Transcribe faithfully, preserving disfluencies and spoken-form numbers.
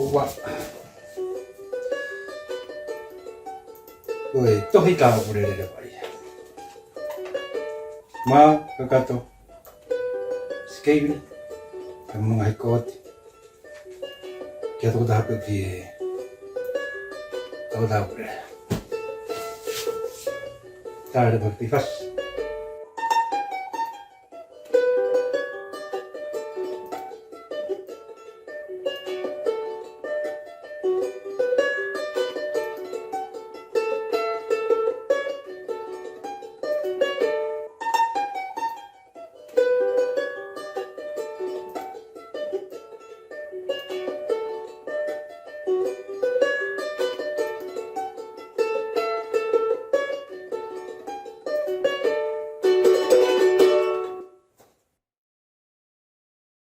ʻOua. Ko e tohi tāpulelele vai. Mā, kakato, sikeili, ka mo e ngaahi kooti. Kia toko taha pē ki he toko tāpulelele. Tāle pa ki fasi.